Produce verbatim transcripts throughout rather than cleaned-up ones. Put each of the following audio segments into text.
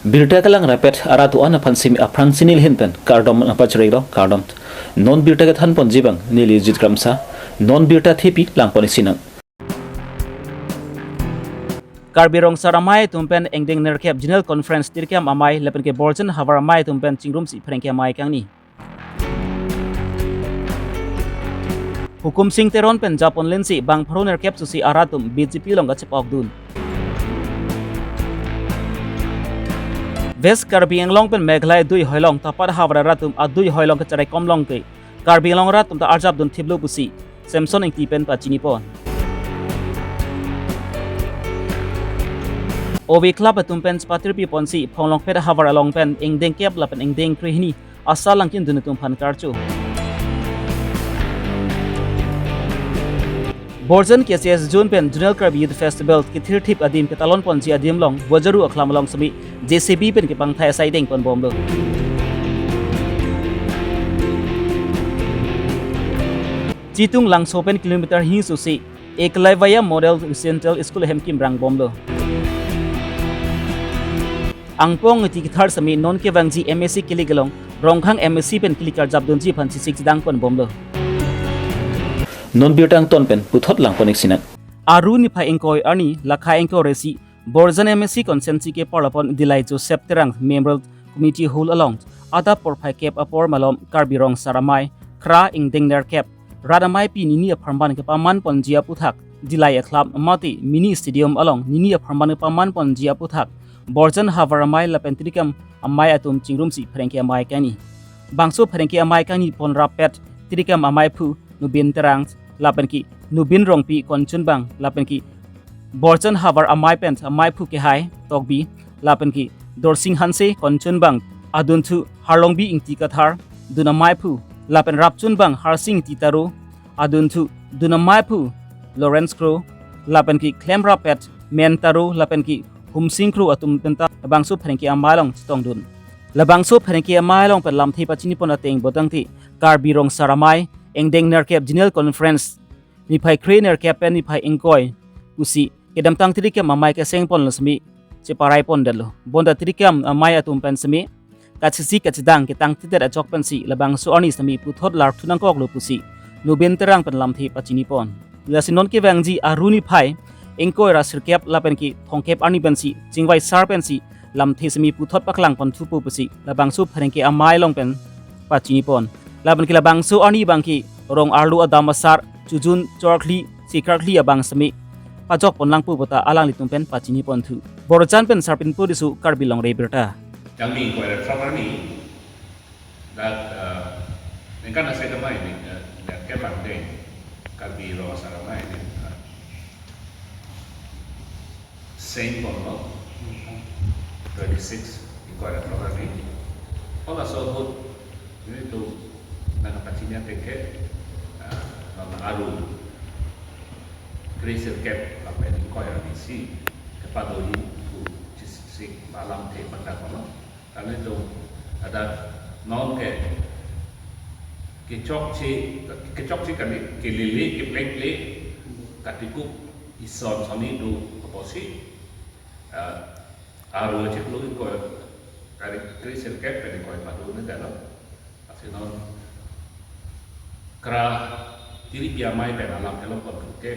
Birta kelang rapet arat do-an aphan simi aphrang si neli ahin pen kardom nangpachirilo, kardom. Non birta kethan ponji abang neli Jit Kramsa, non birta thepi lang pon-ik sinang. Karbi Rong Asar Amei atum pen ingdeng nerkep General Conference Tirikam Amei lapen ke Borjan Havar Amei atum pen chingrumsi pherangke amei kangni. Hukum Sing Teron pen japon lensi bang pharo nerkep susi arat atum B J P along kachepokdun. West Karbi Anglong pen Meghalaya adui hoilong tapat havar arat atum adui hoilong kacharaikom long ke Karbi Anglong arat atum ta arjapdun thiplo pusi Samson Ingti pen pachinipon. Ove Club atum pen chepatirpi ponsi Phonglongpet havar along pen ingdeng kep lapen ingdeng krehini asal langkindun atum aphan karcho. Borjan K C S Zone pen Zonal Karbi Youth Festival kethirthip adim ketalon ponji adim along Bojaru akhlam along simi J C B pen kepangthai asai dengponbomlo. Chitung Langso pen kilometer hini susi Eklavya Model Residential School ahem kimrangbomlo. Angpong Ingti kethar simi non kevangji M A C kilik along Rongkhang M A C pen kilik karjapdunji aphan chesik chedangponbomlo. Non birta angton pen puthot lang pon-ik sinang. Aru niphai ingkoi arni lakha ingkoi ra isi Borjan M A C constituency keparlapon Dillai Joseph Terang Memorial Community Hall along adap porphai kep apor malom Karbi Rong Asar Amei khra ingdeng nerkep rat ameipi nini apharman kepaman ponji aputhak Dillai akhlam mate mini stadium along nini apharman kepaman ponji aputhak Borjan Havar Amei lapen Tirikam Amei atum chingrumsi pherangke amei kangni. Bangso pherangke amei kangni pon rapet Tirikam ameiphu Nubin Terang lapen ke Nubin Rongpi konchunbang lapen ke Borjan Havar Amei pen ameiphu kehai Tokbi lapen ke Dorsing Hanse konchunbang adunthu Harlongbi Ingti Kathar dun ameiphu lapen rapchunbang Harsing Ingti Taro adunthu dun ameiphu Lawrence Kro lapen ke klemrapet Men Taro lapen ke Humsing Kro atum penta labangso pherangke amei along chetongdun. Labangso pherangke amei along pen lamthe pachinipon ateng botangte Karbi Rong Asar Amei ingdeng nerkep General Conference niphai kre nerkep pen niphai ingkoi pusi kedamtang Tirikam Amei kesengponlo simi cheparaipondetlo. Bonta Tirikam Amei atum pen simi kachesik kachedang ketangtedet ajok pensi labangso arni simi puthot larthu nangkoklo pusi Nubin Terang pen lamthe pachinipon. Lasi non kevangji Aru niphai ingkoi ra sirkep lapen ke thomkep arni pensi chingvai sar pensi lamthe simi puthot paklangpon thupo pusi labangso pherangke amei along pen pachinipon. Lapen ke labangso arni abang ke rong arlo adam asar chojun chorkhli sikarkhli abang simi pajokponlang pu bota alanglitum pen pachinipon thu. Borjan pen Sarpinpo Tisso, Karbi Longri Abirta. Kangni ingkoi ra throk arni dak, eh, ningkan aset amei ni, eh, dak kevang deng Karbi Rong Asar Amei ni, eh, sengponlo, twenty six ingkoi ra throk arni. Halaso ahut nelitum nangpachini ateng ke, ah, non Aru kre sirkep lapen ingkoi arni si kepadoji pu chesik alamthe pangdakponlo. Kalitum hadak non ke kechokche, kechokche kali, kelele, keplekple, katikup ison sonni do apotsi, eh, Aru achiklo ingkoi, kali kre sirkep pen ingkoi padonedetlo. Lasi non khra tiri pi amei pen alam kelongpon ke,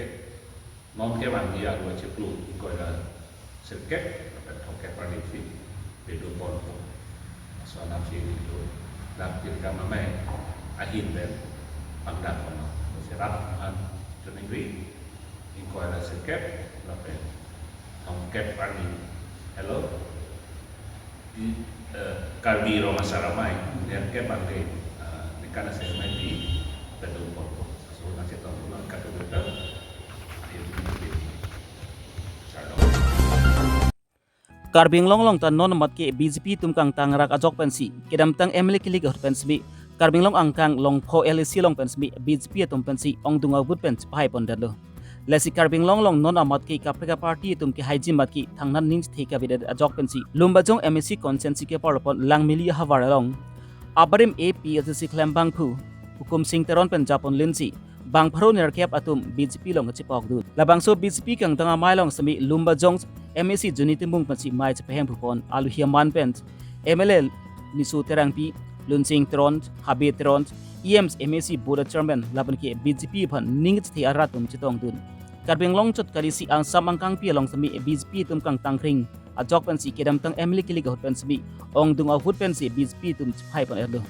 non kevangji Aru achiklo ingkoi ra sirkep pen thomkep arni si pedopon. Laso alam si nelitum dak Tirikam Amei ahin pen pangdakpon. Serat an choningri ingkoi ra sirkep lapen thomkep arni. Hello. Di, eh, Karbi Rong Asar Amei nerkep abang ke, eh, ningkan aset amei pi pedopon. Laso nangchetongdun nang katu beta. Ayo, Karbi Anglong along ta non amat ke B J P atum kangtangrak ajok pensi kedamtang M L A kilik ahut pen simi Karbi Anglong angkang Longpho L A C along pen simi B J P atum pensi ongdung avut pen chepahaipondetlo. Lasi Karbi Anglong along non amat ke kaprek aparty atum kehaiji amat ke thangnat ning chethe kavedet ajok pensi Lumbajong M A C constituency keparlapon Langmili ahavar along abarim A P H L C klembangphu Hukum Sing Teron pen japon lensi bang pharo nerkep atum B J P along kachepokdun. Labangso B J P kangtang amei along semi Lumbajong M A C Juni Timung pensi mei chepaheng phupon, aluhi aman pen M L A Nisu Terangpi, Lunsing Teron, Habe Teron, E M M A C Board Chairman lapen ke B J P aphan ning chethe arat atum chetongdun. Karbi Anglong chot kali isi angsam angkangpi along semi B J P atum kangtangkring ajok pensi kedamtang M L A kilik ahut pen semi ongdung ahut pensi B J P atum chephai pon erlo.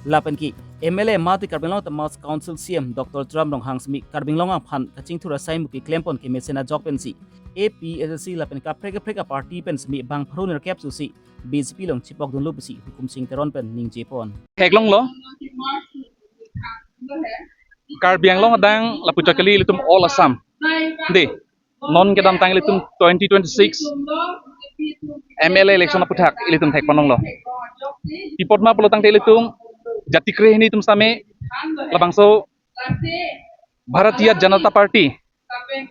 Lapen ke M L A mate Karbi Anglong Autonomous Council C M Doctor Tuliram Ronghang semi Karbi Anglong aphan kachingthur asai muki klempon kemesen ajok pensi A P H L C lapen kaprek kaprek a-party pen semi bang pharo nerkep susi B J P along chepokdunlo pusi Hukum Sing Teron pen ningjepon. Theklonglo. Karbi Anglong adang lapu chot kali ilitum all Assam. Dei. Non kedamtang ilitum twenty twenty-six M L A election aputhak ilitum thekponlonglo. Pi apot ma pulotangte ilitum jati krehini atum sami labangso Bharatiya Janata Party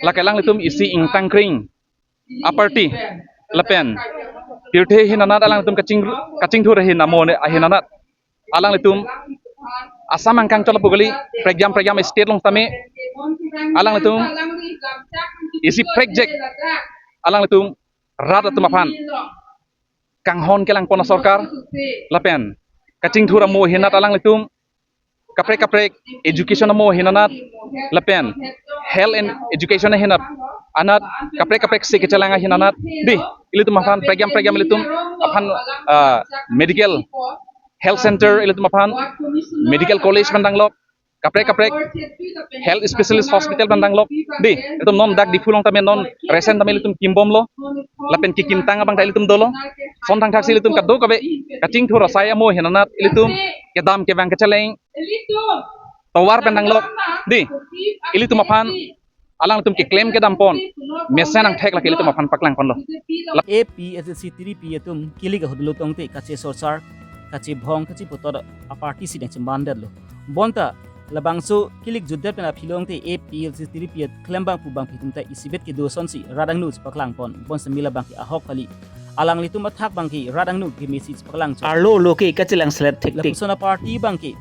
lake alanglitum isi ingtangkring a-party lapen pirthe ahin anat alanglitum kaching kachingthur ahin amo ne ahin anat alanglitum Assam angkang chot lapu kali, prekjam prekjam state along tame alanglitum isi prekjak alanglitum rat atum aphan kanghon kelangpon asorkar lapen kachingthur amo ahin anat alanglitum kaprek kaprek education amo ahin anat lapen health and education ahin anat kaprek kaprek si kechelang ahin anat dei ilitum aphan prekjam prekjam ilitum aphan ah, medical health center ilitum aphan medical college pen danglok kaprek kaprek health specialist hospital pen danglok dei ilitum non dak Diphu along tame non recent tame ilitum kimbomlo lapen kekimtang abang ta ilitum dolo son thangthak si ilitum kadokave kachingthur asai amo ahin anat ilitum kedam kevang kecheleng tovar pen danglok dei ilitum aphan alanglitum keklem kedampon mesen angthek lake ilitum aphan paklangponlo. A P H L C tiripi atum kilik ahut lo tangte kachesorsar kachebhong kacheputot a-party si deng chemandetlo. Bonta labangso kilik jutdet pen aphi lo tangte A P H L C tiripi aklembang pu bangphi atum ta isibet kedo asonsi rat angno chepaklangpon bonsemi labang ke ahok kali. Alanglitum athak abang ke rat angno kemesi chepaklang chot. Arlo lo ke kachelang selet thektik. Lapuson a-party abang ke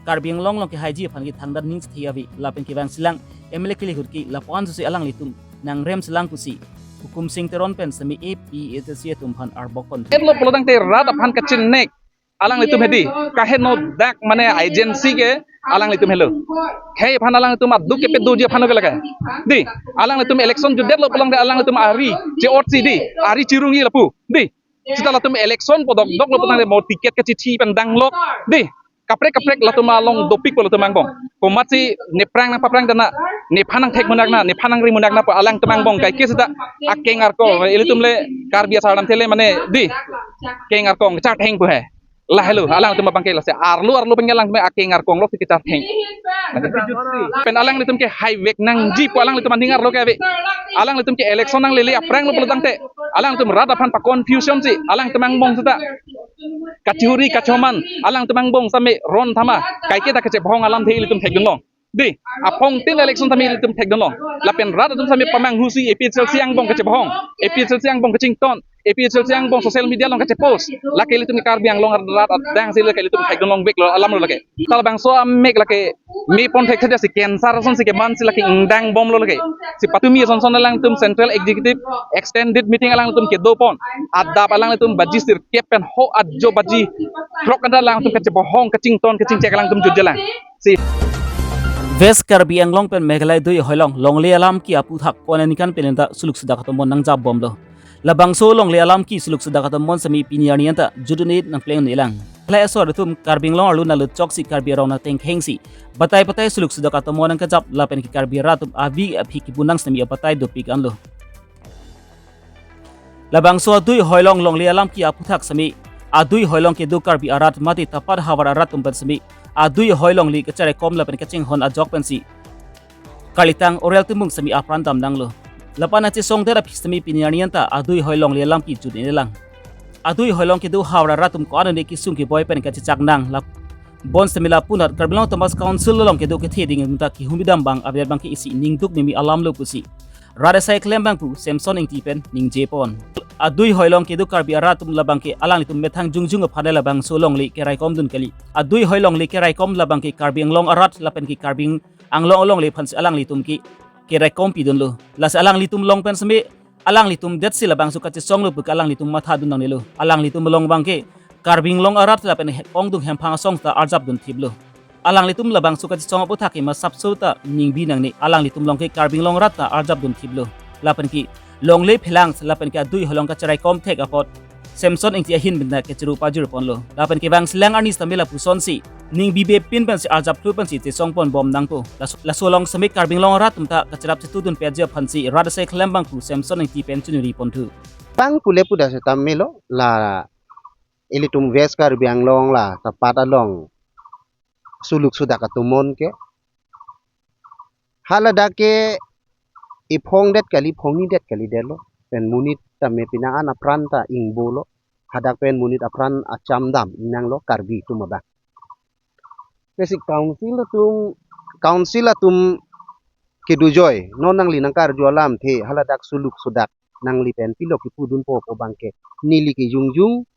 Karbi Anglong along kehaiji aphan ke thangdan ning chethe ave lapen kevang chelang M L A kilik ahut ke lapu-an susi alanglitum nangrem chelang pusi Hukum Sing Teron pen semi A P H L C atum aphan arbok pon. Etlo pulotangte rat aphan kachenek alanglitum hedi kaheno dak mane agency ke alanglitum helo. Khei aphan alanglitum aduk kepedoji aphan ke lake. Dei alanglitum election jutdetlo pulotangte alanglitum ari che-otsi dei ari chirungji lapu. Dei sita latum election pu dokdoklo pulotangte mo ticket kachethi pen danglok. Dei kaprek kaprek latum along dopik pu latum angbong. Komatsi nephrang nangpaprang dana nephan nangthek munak na nephan nangri munak na pu alangtum angbong kaike sita akeng arkong ilitum le Karbi asar namthe le mane dei keng arkong kachartheng pu he. Lahelo alangtum abang ke lasi arlo arlo pen alangtum akeng arkong lo si kachartheng. Pen alanglitum ke haivek nangji pu alanglitum aning arlo ke ave. Alanglitum ke election nanglele aphrang lo pulotangte alanglitum rat aphan pa-confusion si alangtum angbong sita kachihuri kachoman alangtum angbong sami ron thama kaike ta kachebhong alamthe ilitum thekdunlong. Dei aphongtin election tame ilitum thekdunlong. Lapen rat atum sami pamanghu si A P H L C angbong kachebhong, A P H L C angbong kachington, A P H L C angbong social media along kachepost. Lake ilitum Karbi Anglong rat adang si lake ilitum thekdunlong veklo alam lo lake. Talabangso amek lake mepon thekthedet si cancer asonsi kemansi lake ingdangbomlo lake. Si patumi ason son alangtum Central Executive Extended Meeting alangtum kedopon. Adap alangtum baji sirkep pen ho ajo baji throk anta alangtum kachebhong kachington kachingchek alangtum jutjelang. Si West Karbi Anglong pen Meghalaya adui hoilong longle alam ke aputhak ko-an aningkan pen ta suluk sudak atomon nangjapbomlo. Labangso longle alam ke suluk sudak atomon sami pini arni anta jutdun-et nangplengnelang. Lahei asor atum Karbi Anglong arlo nanglut choksi Karbi arong nangtengkhengsi batai batai suluk sudak atomon nangkejap lapen ke Karbi arat atum avi aphi kibunang sami abatai dopik anlo. Labangso adui hoilong longle alam ke aputhak sami adui hoilong kedo Karbi arat mate tapat havar arat atum pen sami adui hoilong le kacheraikom lapen kachinghon ajok pensi Karlitang Orel Timung sami apran damnanglo. Lapu-an nangchesongdet aphi sami pini arni anta adui hoilong le alam ke jutnelang. Adui hoilong kedo havar arat atum ko-an ane kesung keboi pen kachechak nang lap. Bonsemi lapu-anat Karbi Anglong Autonomous Council along kedo kethe ding ta kehumri dam abang abiat abang ke isi ningduk nimi alam lo pusi rat asai klembang pu Samson Ingti pen ningjepon. Adui hoilong kedo Karbi arat atum labang ke alanglitum methang jongjong aphan labangso longle keraikomdun kali. Adui hoilong le keraikom labang ke Karbi Anglong arat lapen ke Karbi Anglong alongle aphansi alanglitum ke keraikom pidunlo. Lasi alanglitum along pen seme alanglitum detsi labangso kachesonglo pu ke alanglitum mathadun nangnelo. Alanglitum along abangke Karbi Anglong arat lapen he-, ongdung hemphang asong ta arjapdun thiplo. Alanglitum labangso kachesong aputhak ke masapso ta ningbi nangne. Alanglitum along ke Karbi Anglong arat ta arjapdun thiplo. Lapen ke longle phelang lapen ke adui holong kacheraikom thek apot Samson Ingti ahin pen ta kechiru pajirponlo. Lapen ke bang selang arni sitame lapusonsi ningbibe pin pensi arjapthlu pensi chesongponbom nangpo. Laso, laso along seme Karbi Anglong arat atum ta kacherap chetudun pajir aphansi rat asai klem abang pu Samson Ingti pen chunuri ponthu. Bang pule puda sitame lo la ilitum West Karbi Anglong la tapat along suluk sudak atum mon ke haladak ke iphongdet kali, phongnidet kali detlo. Pen monit tame pini an apran ta ingbolo. Hadak pen monit apran acham dam ingnanglo Karbi atum abang. Basic council atum, council atum kedojoi non nangli nangkarju alamthe haladak suluk sudak nangli pen pilo kipudunpo pu abangke neli ke jungjung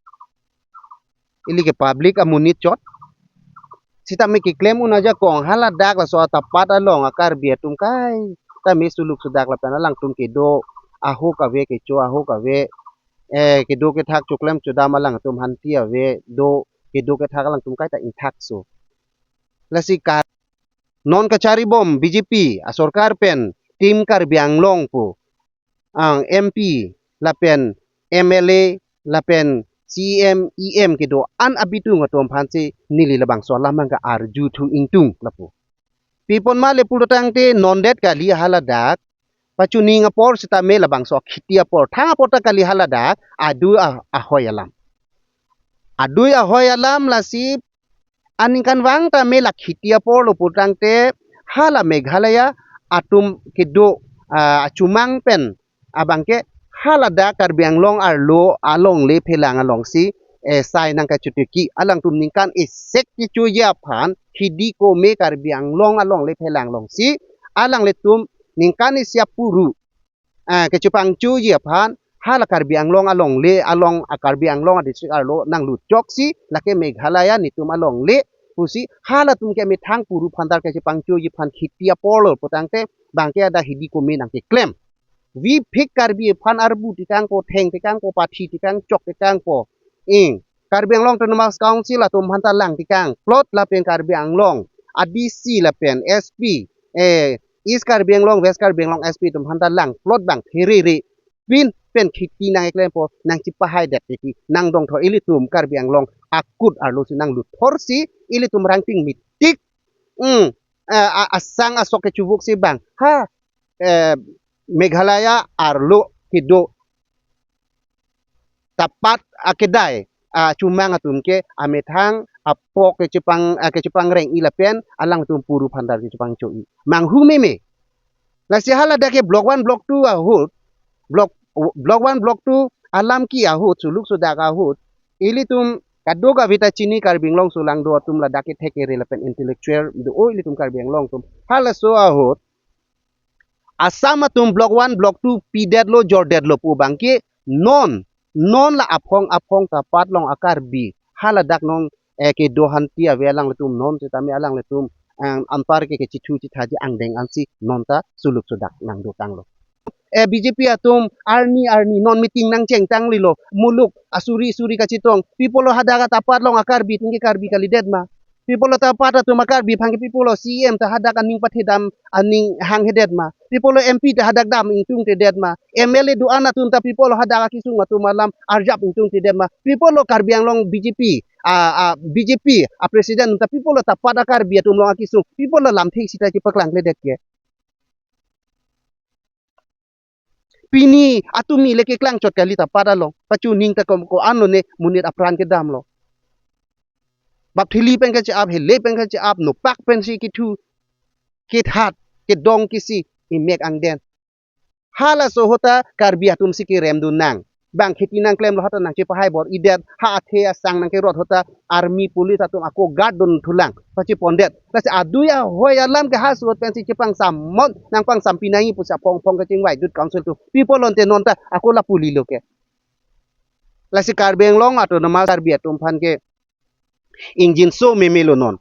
ili ke public amonit chot. Sitame keklem un ajakong haladak laso atapat along a-Karbi atum kaitame suluk sudak lapen alangtum kedo ahok ave, kecho ahok ave, eh, kedo kethak choklem chodam alangtum hanti ave, do kedo kethak alangtum kaita ingthakso. Lasi ka non kacharibom B J P asorkar pen Team Karbi Anglong pu ang M P lapen M L A lapen C E M, E M kedo-an abitung atum aphansi neli labangso alam abangke arjuthu ingtung lapu. Pi apot ma le pulo tangte nondet kali haladak pachuning apor sitame labangso khiti apor, thang apor ta kali haladak adui a-, ahoi alam. Adui ahoi alam lasi aningkanvang tame la khiti apor lo pu tangte hala Meghalaya atum kedo, ah, achumang pen abangke haladak Karbi Anglong arlo alongle phelang alongsi, eh, sai nangkachotiki. Alangtum ningkan isi kechoji aphan hidi kome Karbi Anglong alongle phelang alongsi alanglitum ningkan isi apuru, ah, kechepangchoji aphan hala Karbi Anglong alongle along a-Karbi Anglong a-district arlo nanglut choksi lake Meghalaya netum alongle pusi halatum ke methang puru phantar kechepangchoji aphan khiti apor lo pu tangte bangke ada hidi kome nangkeklem. Viphik Karbi aphan arbu tekangpo, theng tekangpo, pathi tekang, chok tekangpo. Ing Karbi Anglong Autonomous Council atum aphan ta lang tekang plot lapen Karbi Anglong a-D C lapen S P, eh, East Karbi Anglong, West Karbi Anglong S P atum aphan ta lang plot bang pherere pin pen khiti nangkeklempo, nangchipahaidet khiti nangdongthor ilitum Karbi Anglong akut arlosi nangluthorsi ilitum rangting mitik, mm, eh, a-, asang asok kechuvuksi bang ha, eh, Meghalaya arlo kedo tapat akedai, ah, chumang atum ke amethang apok kechepang, ah, kechepangreng-i lapen alangtum puru phantar kechepangcho-i. Manghu meme. Lasi haladak ke block one, block two ahut, block, block one, block two alam ke ahut, suluk sudak ahut, ilitum kadokave ta chini Karbi Anglong sulangdo atum ladak ke thekere lapen intellectual do-o ilitum Karbi Anglong atum. Halaso ahut Assam atum block one, block two pidetlo, jordetlo pu abangke non, non la aphong aphong tapat along a-Karbi haladak non, eh, kedo hanti ave alanglitum non sitame alanglitum, eh, anpar ke kechithu chithaji angdeng ansi non ta suluk sudak nangdotanglo. Eh, B J P atum arni arni non meeting nangchengtanglelo, muluk asuri suri kachetong, pi apotlo hadak atapat along a-Karbi atum ke Karbi kalidet ma? Pi apotlo tapat atum a-Karbi aphan ke pi apotlo C E M ta hadak aning pathedam aning hanghedet ma? Pi apotlo M P ta hadak dam ingtungtedet ma? M L A do-an atum ta pi apotlo hadak akesung atum alam arjap ingtungtedet ma? Pi apotlo Karbi Anglong B J P, a, a, B J P a-president ta pi apotlo tapat a-Karbi atum along akesung pi apotlo lamthe sita chepaklangkledet ke? Pini atumi le keklang chot kali tapat along. Pachuning ta kom ko-an lone monit apran kedamlo. Bap thili pen kache-ap, hele pen kache-ap, nopak pensi kethu, kethat, kedong kisi, imek angden. Halaso ahut ta Karbi atum si kerem dun nang. Bang kheti nangklemlo ahut ta nangchepahai bor-idet, ha athe asang nangkerot ahut ta army police atum ako guard dunthulang pachepondet. Lasi adui ahoi alam ke halaso ahut pensi chepangsamnon, nangpangsampinangji pusi aphong aphong kachingvai dut council atum. Pi apotlo ante non ta ako lapu lilo ke? Lasi Karbi Anglong atum nama Karbi atum aphan ke ingjinso memelo non.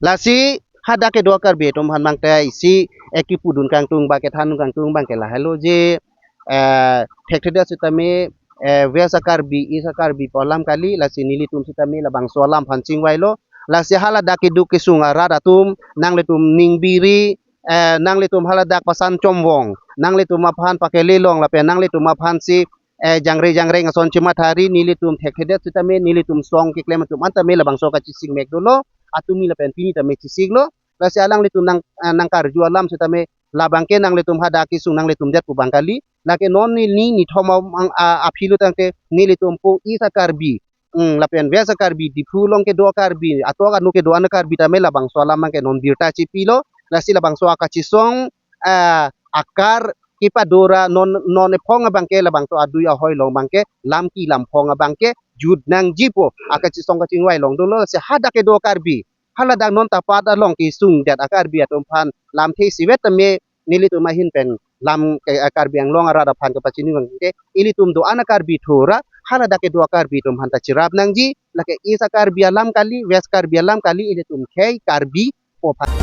Lasi Hadak kedo Karbi atum aphan abang ta isi, eh, kipudun kangtung abang ke thandun kangtung abang ke lahelo je, eh, thekthedet sitame, eh, West a-Karbi, East a-Karbi pu alam kali, lasi nelitum sitame labangso alam aphan chingvailo, lasi haladak keduk kesung arat atum, nanglitum ning biri, eh, nanglitum haladak pasan chomvong, nanglitum aphan pakele long lapen nanglitum aphan si, eh, jangre jangreng ason chemathari, nelitum thekthedet sitame, nelitum song keklem atum an tame labangso kachising mek dolo, atumi lapen pini tame chisiklo, lasi alanglitum nang, eh, nangkarju alam sitame, labang ke nanglitum hadak kesung nanglitum det pu abang kali, lake non ni, ni, nithom am-, ang, a, aphi lo tangte, nelitum po East a-Karbi, mm, lapen West a-Karbi, Diphu along kedo Karbi, atok anu kedo an Karbi tame labangso alam abang ke non birta chipilo, lasi labangso akachisong, ah, akar kepadora non, non ephong abang ke labangso adui ahoi along abang ke lam kelam phong abang ke jut nangjipo akachisong kachingvai long dolo, lasi hadak kedo Karbi, haladak non tapat along kesung det a-Karbi atum aphan lamthe isivet tame nelitum ahin pen lam ke, eh, Karbi Anglong arat aphan kepachini abang ke ilitum do-an a-Karbi thura haladak kedo a-Karbi atum aphan ta cherap nangji, lake East a-Karbi alam kali, West Karbi alam kali, ilitum khei Karbi po aphan.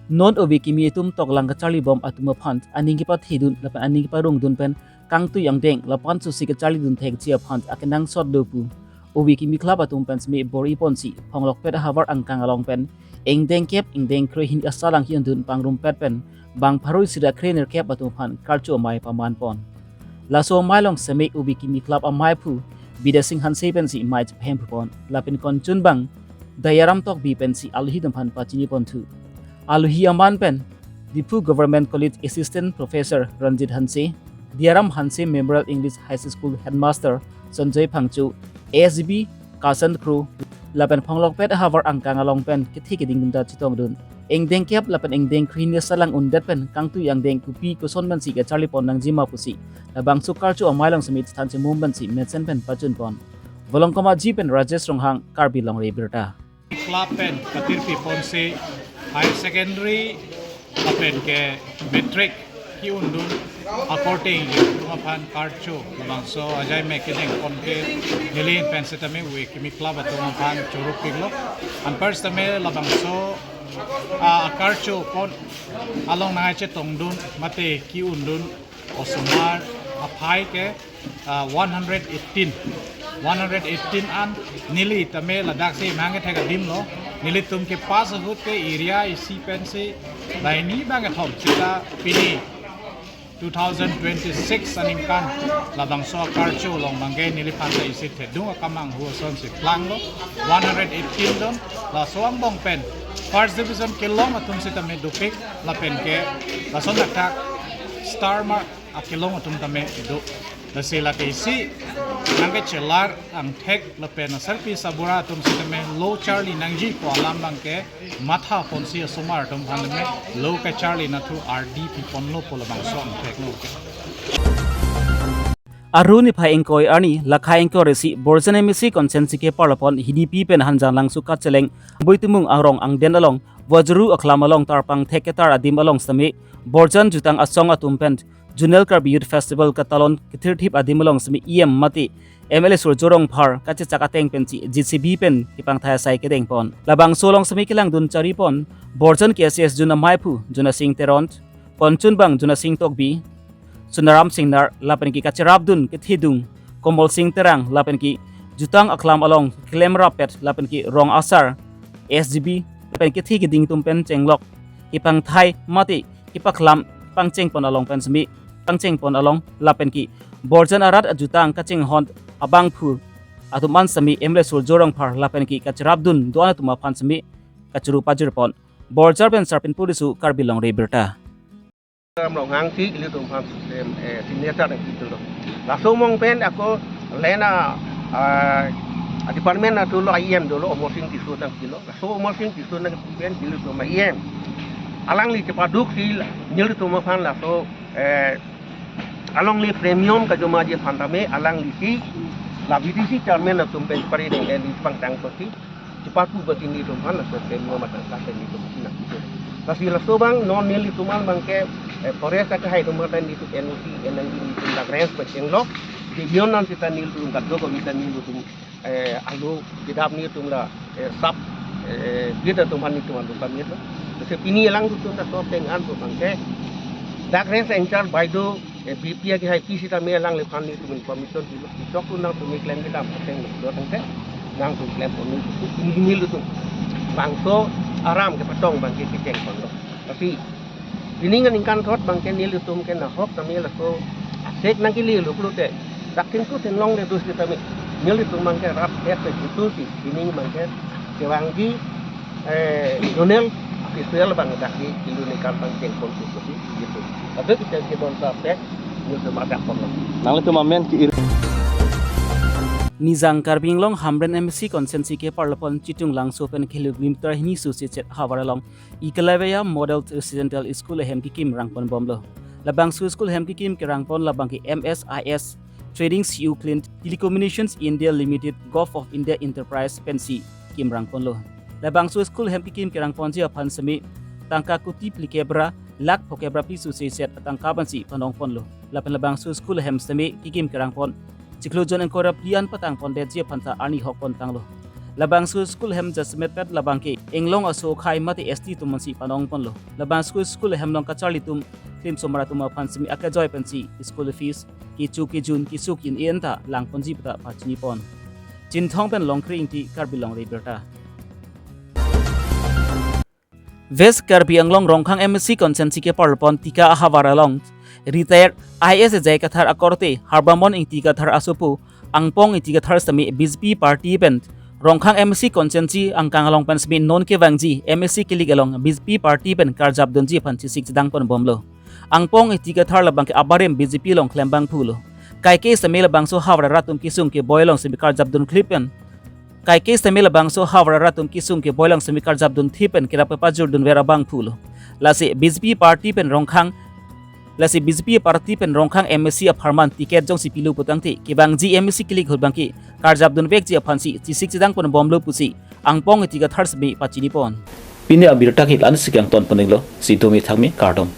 Non ove kimi atum toklang kacharlibom atum aphan aning kepathedun lapen aning keparongdun pen kangtui angdeng lapen susi kacharlidun thekji aphan akenangsot do pu ove kimi club atum pen semi bor-iponsi Phonglokpet ahavar angkang along pen ingdeng kep ingdeng kre hini asalang hi-undun pangrumpet pen bang pharo isi ra kre nerkep atum aphan karcho amei pamanpon. Laso amei along semi ove kimi club amaiphu Bidya Sing Hanse pensi amei chepahemphupon lapen konchun abang Dayaram Tokbi pensi alohi atum aphan pachiniponthu. Alohi aman pen Diphu Government College Assistant Professor Ranjit Hanse, Diaram Hanse Memorial English High School Headmaster Sanjay Phangcho, A S G B Kasan Kro, lapen Phonglokpet ahavar angkang along pen kethe keding atum ta chetongdun. Ingdeng kep lapen ingdeng kre hini asalang undet pen kangtui angdeng kopi koson pensi kacharlipon nangjima pusi labangso karcho amei along semi than chemum pensi mesen pen pachunpon. Volongkom Aji pen Rajesh Ronghang, Karbi Longri Abirta. Club pen patirpiponsi higher secondary lapen ke matric hi-undun akorte ingjir atum aphan karcho labangso ajai mek kedengpon ke neli pen sitame ove kimi club atum aphan chorupiklo. Anpar sitame labangso, ah, karchopon along nangchetongdun mate hi-undun osomar aphai ke, ah, one hundred eighteen. One hundred eighteen an neli tame ladak si mangethek adim lo. Nelitum kepass ahut ke area isi pensi laini bang kethom sita pini two thousand twenty-six aningkan labangso karcho along abang ke neliphan ta isi thedung akam anghu asonsi planglo. One hundred eighteen don laso angbong pen first division kelong atum sitame dopik lapen ke lason attack star mark akelong atum tame do. Lasi lake isi nangkechelar angthek lapen asarpi sabura atum sitame lo charli nangjipo alam abang ke mathaponsi osomar atum aphan tame lo kacharli nathu ardi piponlo pu labangso angthek lo. Aru niphai ingkoi arni lakha ingkoi isi Borjan M A C constituency keparlapon H D P pen Hanjanglangso kacheleng Boitumung arong angden along Vajuru akhlam along tarpang thek ketar adim along sitame Borjan jutang asong atum pen Zonal Karbi Youth Festival katalon kethirthip adim along sitame E M mate M L A Surjya Rongphar kachechak ateng pensi J C B pen kepangthai asai kedengpon. Labangso along sitame kelangdun charipon Borjan K C S Zone amaiphu Jonasing Teron, konchun abang Jonasing Tokbi, Sunaram Singnar lapen ke kacherapdun kethedung Komol Sing Terang lapen ke jutang akhlam along keklem rappet lapen ke rong asar S G B lapen kethe keding atum pen chenglok kepangthai mate kepakhlam pangchengpon along pen sitame pangchengpon along lapen ke Borjan arat ajutang kachinghon abangphu atum an sitame M L A Surjya Rongphar lapen ke kacherapdun do-an atum aphan sitame kachuru pajirpon. Borjan pen Sarpin Purisu, Karbi Longri Abirta. Ram Ronghang si ilitum aphan, em, eh, signature nangkilo. Laso angbong pen ako lena, ah, ah, department atu lo I M dolo Amar Sing Tisso nangkilo. Laso Amar Sing Tisso nang pen ilitum I M. Alangli kepaduksi nelitum aphan laso, eh, along le premium kajomaji aphan tame alangli si la V D C chairman atum pen pari deng, eh, di pangtang kosi. Chepatu bati nelitum aphan laso premium matang kase nelitum si nangkilo. Lasi laso abang non nelitum an abang ke, eh, forest akehai atum aphan nelitum N O C, N N D nelitum la grants pachenglo. Di bion nan sita nelitum kadokave ta nelitum, eh, alu kedap nelitum la, eh, sub eh, bid atum aphan netum aphan pamit lo. Lasi pini alangtum ta so teng an pu abangke, dak range in charge baideo, eh, B P A kehai P C tame alangliphan netum information dilo. Chok tu nangtum keklem kedam ateng lo, do tangte nangtum klem pon nelitum, pini nelitum bangso aram kepatong abangke kecheng ponlo. Lasi pini aningkan thot abangke nelitum ke nahok tame laso asek nangkele lo pulote, dak kengtu tenglong le dus tame, nelitum abangke rat et pe jutu si pini abangke kevangji, eh, zonal official abang dak di kilu ningkan abang cheng pon tu si gitu. Tapi kita ke don sa pe nelitum ajak pon. Nanglitum amen ke ir- Nijang Karbi Anglong Hamren M A C constituency keparlo pon Chitung Langso pen kilo kilometer hini susi chet havar along Eklavya Model Residential School ahem kekim rangpon bomlo. Labangso school ahem kekim kerangpon labangke M S I S Trading C U Clean Telecommunications India Limited Gulf of India Enterprise pensi kim rangponlo. Labangso school ahem kekim kerangponji aphan seme tangka kuti phlikep ra lakh phokep ra phli susi chet atangka pensi panongponlo. Lapen labangso school ahem seme kekim kerangpon chiklo jon ingkoi ra phli an patang pondetji aphan ta arni hok pon tanglo. Labangso school ahem jasemet pet labangke inglong aso akhai mate S T atum pensi panongponlo. Labangso school ahem along kacharlitum klimsomar atum aphan seme akejoi pensi school fees kecho kejun kesuk in en ta langponji pu ta pachinipon. Chinthong pen Longkri Ingti, Karbi Longri Abirta. West Karbi Anglong Rongkhang M A C constituency keparlo pon Tika ahavar along retired I A S J I Kathar akorte Harbamon Ingti Kathar asopo Angpong Ingti Kathar seme B J P party pen Rongkhang M A C constituency angkang along pen seme non kevangji M A C kilik along B J P party pen karjap dunji aphan chesik chedang pon bomlo. Angpong Ingti Kathar labangke abarim B J P along klembang pulo. Kaike seme labangso havar arat atum kesung keboi along seme karjap dun khelip pen kaike seme labangso havar arat atum kesung keboi along seme karjap dunthip pen kerap kepajor dunver abang pulo. Lasi B J P party pen Rongkhang, lasi B J P party pen Rongkhang M A C apharman ticket jongsi pilo putangte kevangji M A C kilik ahut abangke karjap dunvekji aphansi chesik chedang pon bomlo pusi Angpong Ingti Kathar seme pachinipon. Pini abirta ke la-an si kangton pon-iklo, si domi thakmi, kardom.